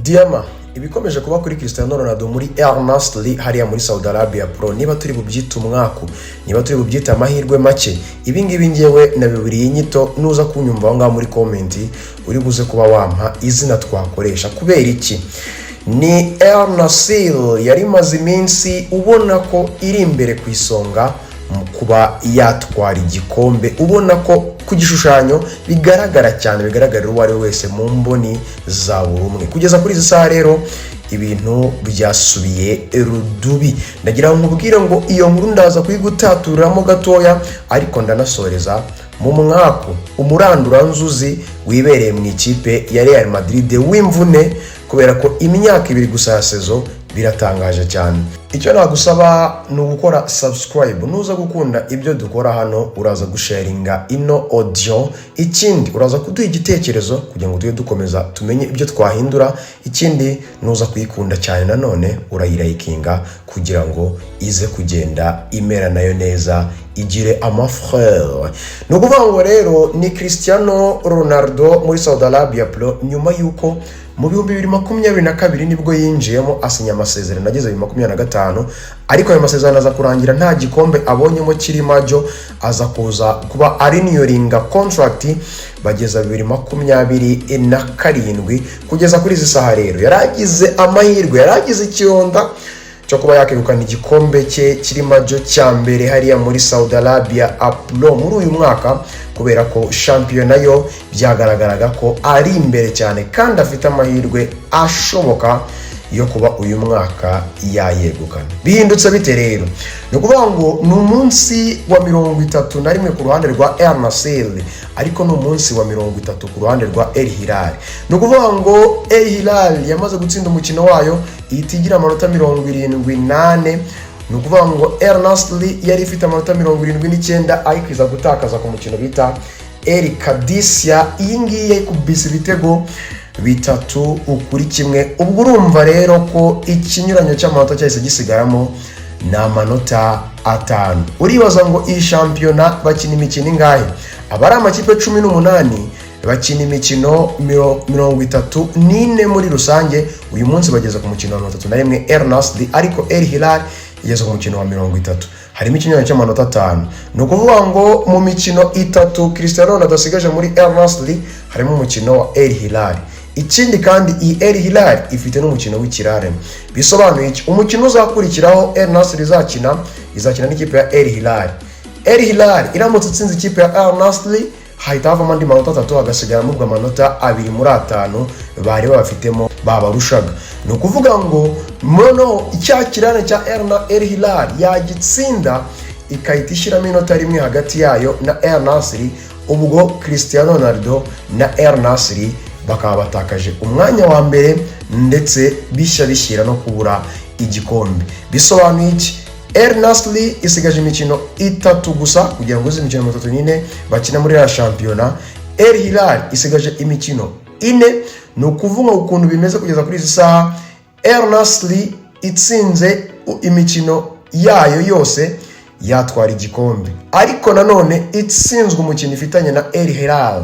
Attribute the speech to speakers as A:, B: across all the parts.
A: Diyama ibikomeje kuba kuri Cristiano Ronaldo muri Al Nassr hariya muri Saudi Arabia Pro, niba turi bubyite umwaku, niba turi bubyite amahirwe make, ibi ngibi ngewe nabiburiye inyito. Nuza kunyumva aho ngaho muri comment, uri buze kuba wampa izina twakoresha. Kubera iki? Ni Al Nassr yari imaze iminsi ubona ko iri imbere ku isonga mu kuba yatwara igikombe, ubona ko ku gishushanyo bigaragara cyane, bigaragarira uwo ari we wese mu mboni za buri umwe. Kugeza kuri izi saha rero ibintu byasubiye rudubi. Ndagira ngo nkubwire ngo iyo nkuru ndaza kuyigutaturiramo gatoya, ariko ndanasoreza mu mwaku umuranduranzuzi wibereye mu ikipe ya Real Madrid w'imvune, kubera ko imyaka 2 gusa ya saison biratangaje cyane. Icyo nagusaba ni ugukora subscribe. Nuza gukunda ibyo dukora hano, uraza gusharinga ino audio. Ikindi, uraza kuduha igitekerezo kugira ngo tujye dukomeza tumenye ibyo twahindura. Ikindi, nuza kuyikunda cyane nanone urayirayikinga kugira ngo ize kugenda imera nayo neza, igire amafrere. Ni ukuvuga ngo rero ni Cristiano Ronaldo muri Saudi Arabia Pro, nyuma y'uko mu 2022 nibwo yinjiyemo, asinya amasezerano ageze 2025, ariko ayo masezerano aza kurangira nta gikombe abonyemo kiri major. Aza kuza kuba arenewinga contract bageza 2027. Kugeza kuri izi saha rero yari agize amahirwe, yari agize ikironda cyo kuba yakegukana igikombe cye kiri major cya mbere hariya muri Saudi Arabia Pro muri uyu mwaka, kubera ko shampiyona yo byagaragaraga ko ari imbere cyane kandi afite amahirwe ashoboka yo kuba uyu mwaka yayegukana. Bihindutse bite rero? Ni ukuvuga ngo ni umunsi wa 31 ku ruhande rwa Al Nassr, ariko ni umunsi wa 30 ku ruhande rwa El Hilal. Ni ukuvuga ngo El Hilal yamaze gutsinda umukino wayo, ihita igira amanota 74. Ni ukuvuga ngo Al Nassr yari ifite amanota 79, ariko iza gutakaza ku mukino bita El Qadisiya. Iyi ngiyi yayikubise ibitego 3-1. Ubwo urumva rero ko ikinyuranyo cy'amanota cyahise gisigaramo ni amanota 5. Uribaza ngo iyi shampiyona bakina imikino ingahe? Aba ari amakipe 18, bakina imikino 34 muri rusange. Uyu munsi bageze ku mukino wa 31 El Nassr, ariko El Hilal igeze ku mukino wa 30, harimo ikinyuranyo cy'amanota 5. Ni ukuvuga ngo mu mikino itatu Cristiano Ronaldo asigaje muri El Nassr harimo umukino wa El Hilal. Ikindi kandi, iyi El Hilal ifite n'umukino w'ikirarane. Bisobanuye iki? Umukino uzakurikiraho El Nassr izakina, izakina n'ikipe ya El Hilal. El Hilal iramutse itsinze ikipe ya El Nassr, hahita havamo andi manota 3, hagasigaramo ubwo amanota 2 muri 5 bari babafitemo babarushaga. Ni ukuvuga ngo noneho icya kirane cya El Hilal yagitsinda, ikahita ishyiramo inota 1 hagati yayo na El Nassr. Ubwo Cristiano Ronaldo na El Nassr bakaba batakaje umwanya wa mbere, ndetse bishya bishyira no kubura igikombe. Bisobanuye iki? El Nassr isigaje imikino itatu gusa kugira ngo izi imikino 34 bakina muri ya shampiyona. El Hilal isigaje imikino 4. Ni ukuvuga ukuntu bimeze kugeza kuri izi saha, El Nassr itsinze imikino yayo yose yatwara igikombe, ariko nanone itsinzwe umukino ifitanye na El Hilal,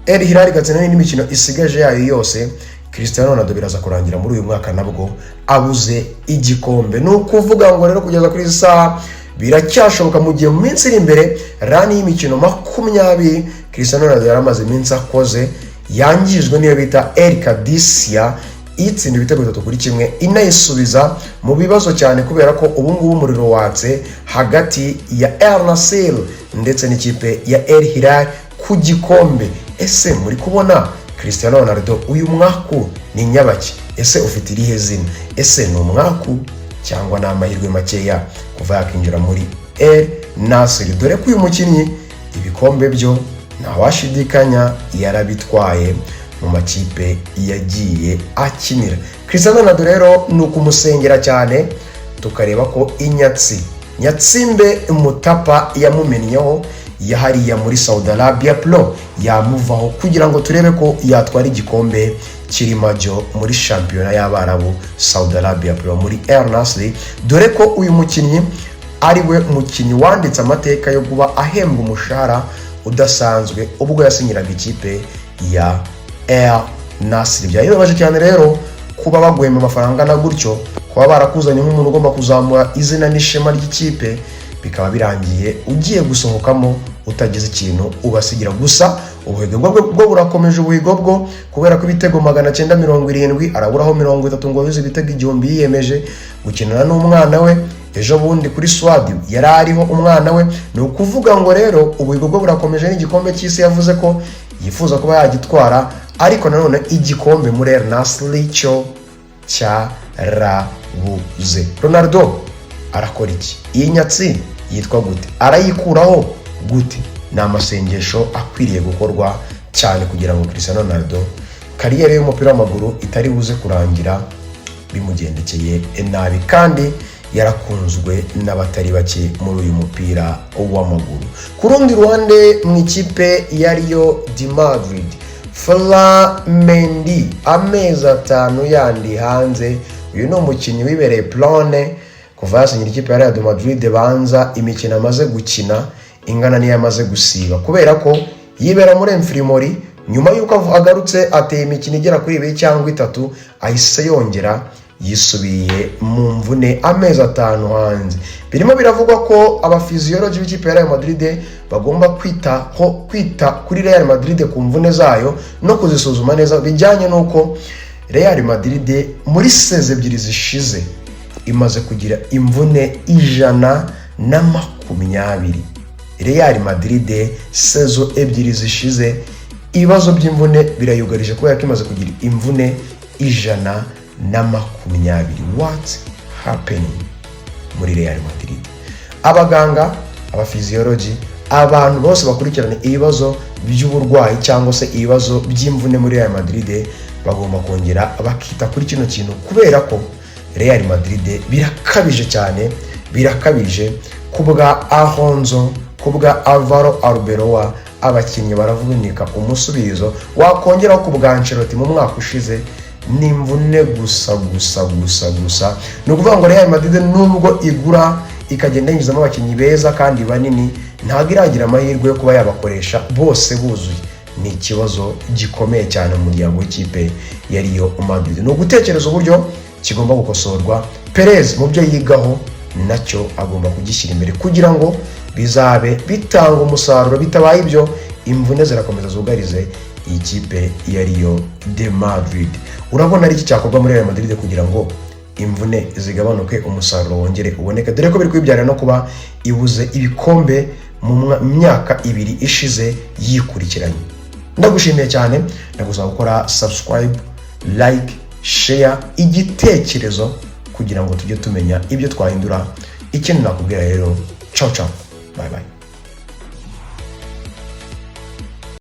A: El Hilal igatsinda n'indi mikino isigaje yayo yose, Cristiano Ronaldo biraza kurangira muri uyu mwaka nabwo abuze igikombe. Ni ukuvuga ngo rero kugeza kuri izi saha biracyashoboka, mu gihe mu minsi iri imbere run y'imikino 20 Cristiano Ronaldo yari amaze iminsi akoze yangijwe n'iyo bita El Qadisiya, itsinda ibitego 3-1, inayisubiza mu bibazo cyane, kubera ko ubu ngubu umuriro watse hagati ya El Nassr ndetse n'ikipe ya El Hilal ku gikombe. Ese muri kubona Cristiano Ronaldo uyu mwaku ni nyabaki? Ese ufite irihe zina? Ese ni umwaku cyangwa ni amahirwe makeya kuva yakinjira muri El Nassr? Dore ko uyu mukinnyi ibikombe byo ntawashidikanya yarabitwaye mu makipe yagiye akinira. Cristiano Ronaldo rero ni ukumusengera cyane, tukareba ko inyatsi Nyatsimbe Mutapa yamumennyeho yahariya muri Saudi Arabia Pro yamuvaho, kugira ngo turebe ko yatwara igikombe kiri major muri shampiyona y'Abarabu, Saudi Arabia Pro, muri El Nassr, dore ko uyu mukinnyi ari we mukinnyi wanditse amateka yo kuba ahembwa umushahara udasanzwe ubwo yasinyiraga ikipe ya El Nasri. Byari bibabaje cyane rero kuba baguhemba amafaranga angana gutyo, kuba barakuzanye nk'umuntu ugomba kuzamura izina n'ishema ry'ikipe, bikaba birangiye ugiye gusohokamo utagize ikintu ubasigira. Gusa ubuhigo bwo burakomeje, ubuhigo bwo kubera ko ibitego 970, araburaho 30 ngo yuzuze ibitego 1000 yiyemeje. Gukinana n'umwana we ejo bundi kuri swadi yari ariho umwana we. Ni ukuvuga ngo rero ubuhigo bwo burakomeje, n'igikombe cy'isi yavuze ko yifuza kuba yagitwara, ariko nanone igikombe muri Al Nassr cyo cyarabuze. Ronaldo arakora iki? Iyi nyatsi yitwa gute? Arayikuraho gute? Ni amasengesho akwiriye gukorwa cyane kugira ngo Cristiano Ronaldo carrière y'umupira w'amaguru itari buze kurangira bimugendekeye nabi, kandi yarakunzwe n'abatari bake muri uyu mupira w'amaguru. Ku rundi ruhande, mu ikipe ya Real de Madrid, Ferland Mendy amezi 5 yandi hanze. Uyu ni umukinnyi wibereye plone kuva yasinyira ikipe ya Real de Madrid. Banza imikino amaze gukina ingana n'iyo amaze gusiba, kubera ko yibera muri infirmerie. Nyuma y'uko agarutse ateye imikino igera kuri ibiri cyangwa itatu, ahise yongera yisubiye mu mvune, amezi 5 hanze. Birimo biravugwa ko abafiziyoloji b'ikipe ya Real Madrid bagomba kwitaho, kwita kuri Real Madrid ku mvune zayo no kuzisuzuma neza, bijyanye n'uko Real Madrid muri saison 2 zishize imaze kugira imvune 120. Real Madrid saison 2 zishize ibibazo by'imvune birayugarije, kubera ko imaze kugira imvune 120. What happening muri Real Madrid? Abaganga, abafiziyoloji, abantu bose bakurikirana ibibazo by'uburwayi cyangwa se ibibazo by'imvune muri Real Madrid bagomba kongera bakita kuri kino kintu, kubera ko Real Madrid birakabije cyane, birakabije. Ku bwa Alonso, ku bwa Alvaro Arbeloa, abakinnyi baravunika umusubizo. Wakongeraho ku bwa Ancelotti mu mwaka ushize, ni imvune gusa gusa gusa gusa. Ni ukuvuga ngo Real Madrid, nubwo igura ikagenda yinjizamo abakinnyi beza kandi banini, ntabwo iragira amahirwe yo kuba yabakoresha bose buzuye. Ni ikibazo gikomeye cyane mu muryango w'ikipe ya Real Madrid. Ni ugutekereza uburyo kigomba gukosorwa. Perez mu byo yigaho nacyo agomba kugishyira imbere kugira ngo bizabe bitanga umusaruro. Bitabaye ibyo, imvune zirakomeza zugarize iyi kipe ya Real de Madrid. Urabona ari iki cyakorwa muri Real Madrid kugira ngo imvune zigabanuke, umusaruro wongere uboneke, dore ko biri kwibyarira no kuba ibuze ibikombe mu myaka 2 ishize yikurikiranye? Ndagushimiye cyane, ndagusaba gukora subscribe, like, share, igitekerezo, kugira ngo tujye tumenya ibyo twahindura. Ikindi nakubwira rero, ciao ciao, bye bye.